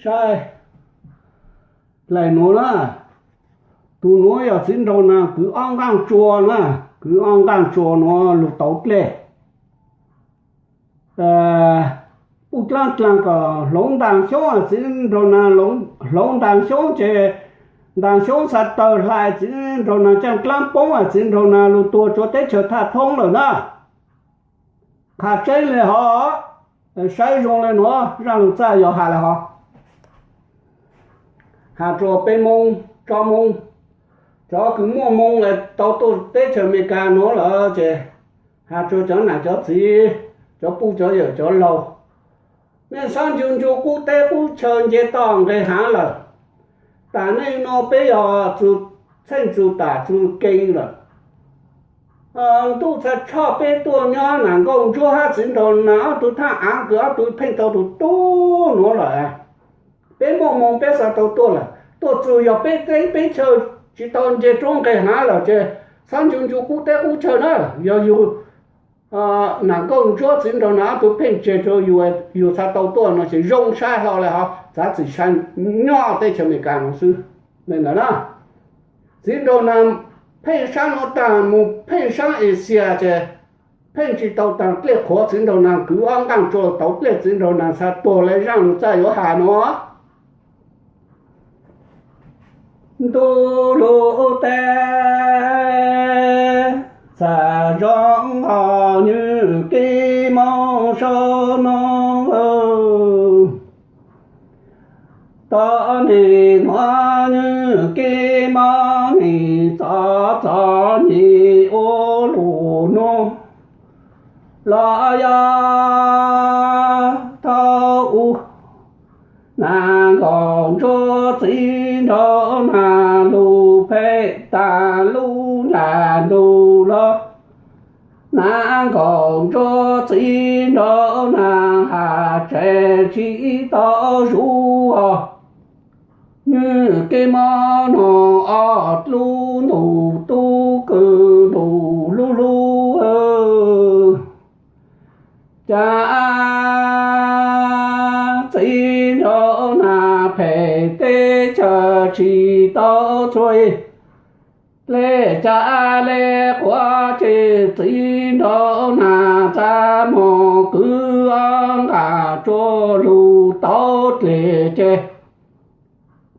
Saib, hlais nuav na, tus nuav yog txiv nraug nag kwv ob nqaaj tsua na, kwv ob nqaaj tsua nuav lug tauv dlej. Puj dlaab dlaag kom hloov ntaag xyoob, txiv nraug nag hloov ntaag xyoob ces ntaag xyoob xa tawg hlais, txiv nraug nag caaj dlaab poob, txiv nraug nag lug tuag rua teb chaws Thaj Thoob lawm na. Qha tseeb le hov, saib zoo le nuav, zaaj lug txaj yog has le hov. Has rua peb Moob, tsob Moob, cov kws muaj moo le tau tuaj teb chaws Amelikas nuav lawm ces has rua cov nam cov txiv, cov puj cov yawm cov laug, nej xaav ncu ncu qub teb qub chaw nce toj nqes haav lawm. Taam neej nuav peb yog txheej txug tam txug kee lawm. Ntuj txhaj tshoj peb tuaj nyob, nam nkauj ntsuab hab txiv nraug nag ob tug thaaj aav kws ob tug pheej tau tug tub nuav lawm. Peb muaj moo peb xaav tau tuaj lawm, tuaj txug yog peb teb peb chaw tsi tau nce roob nqes haav lawm ces xaav ncu ncu qub teb qub chaw na. Yog yug nam nkauj ntsuab txiv nraug nag ob tug pheej tseg rua yug, yug xaav tau tuaj no ces zoo sab hlo le hov, txav txim sai nyob teb chaws Amelikas nuav xwb. Ntawd na, txiv nraug nag pheej saab nuav taag mus pheej saab Asia ces pheej tsi tau taag dlej qhuav, txiv nraug nag kwv ob nqaaj tsua tauv dlej, txiv nraug nag xa tuag le zaaj lug txaj yuav has nuav. Ntuj lub teb txag zoo os, nywj kib mob sau noob. Tod nim nuav nywj kib mob nim txov txov nyim ua lug nuav los yog thaum ub nam nkauj ntsuab txiv nraug nag lug phem taag lub ntsag ntug los. Nam nkauj ntsuab txiv nraug nag has tseg tsi tau zuj os. Nywj kib mob no ob lub ntuj tub kws ntuj lub lub. Cas txiv nraug nag phem teb chaws tsi tau txhua, le cas le quav ces txiv nraug nag txaj moog kwv ob nqaj tsua lug tauv dlej ces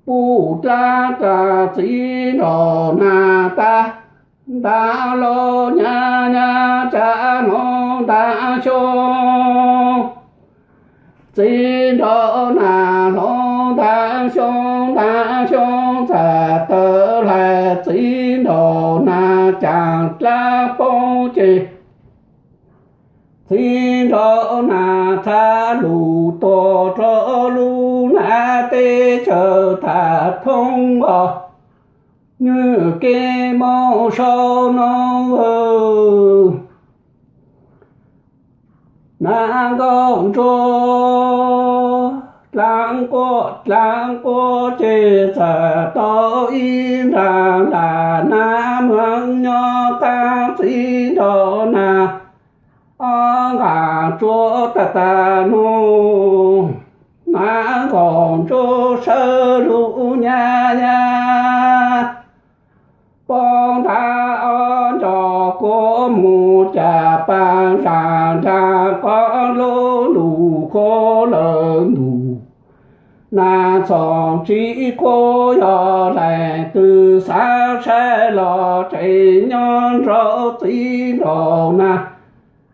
puj dlaab dlaag txiv nraug nag tag. Ntaag lug nyab nyab tsa hloov ntaag xyoob, txiv nraug nag hloov ntaag xyoob, ntaag xyoob txag tawg hlais, txiv nraug nag caag dlaab poob ces txiv nraug nag txhaj lug tuag rua lub nab teb chaws Thav Thoob os. Nywj kib mob sau noob, nam nkauj ntsuab dlaab quaj dlaab quaj ces txawm tau ib nraag lam nab mweeg nyob qaab txiv nraug nag ob nqaj tsua tag tag nuav. Nam nkauj ntsuab sawv lug nyab nyab poob ntaag ob nco kuv mus cas paag zag nraag qoob lub ntuj kuv lawm ntuj. Nag txoom tsi quaj yog leej twg xaav saib los tseem nyob nraum txiv nraug nag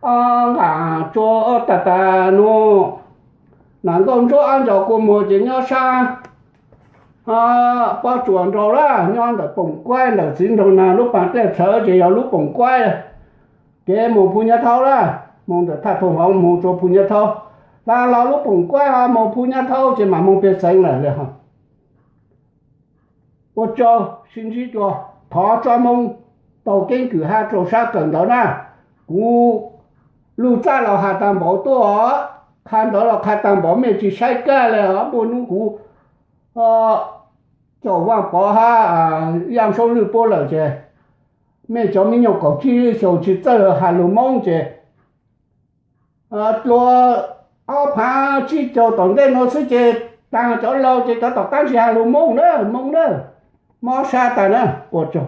ob nqaj tsua tag tag nuav. Nam nkauj ntsuab ob nco kuv mus ces nyob sab pob tsuas nraud lawm, nyob ntawm Poom Kuaib ntawm txiv nraug nag lub paag dlej txhawv ces yog lub Poom Kuaib. Kev mus Phu Nyab Thaub lawm, mus ntawm Thaj Thoo Hoov mus rua Phu Nyab Thaub, hla los lub Poom Kuaib ho mus Phu Nyab Thaub ces mam moog Pia Xeev lawm le hov. Ua tsaug sib ntsib dlua, thov tsob Moob taug keeb kwm hab rua sab kawm ntawv na. Kuv lug txaj los has taag npaum tuaj os, qha ntawv los qha taag npaum, mej tsi saib kag le os. Muaj nub kuv Caum Vaaj Pov hab Yaaj Soob Lwj puab lawm ces mej cov me nyuam kaum tsib xyoos tsi txawj has lug Moob ces dlua ob phaav tsib caug tom ntej nuav xwb ces Taag cov laug ces cov tom qaab tsi has lug Moob na, Moob na, mob sab taag na, ua tsaug.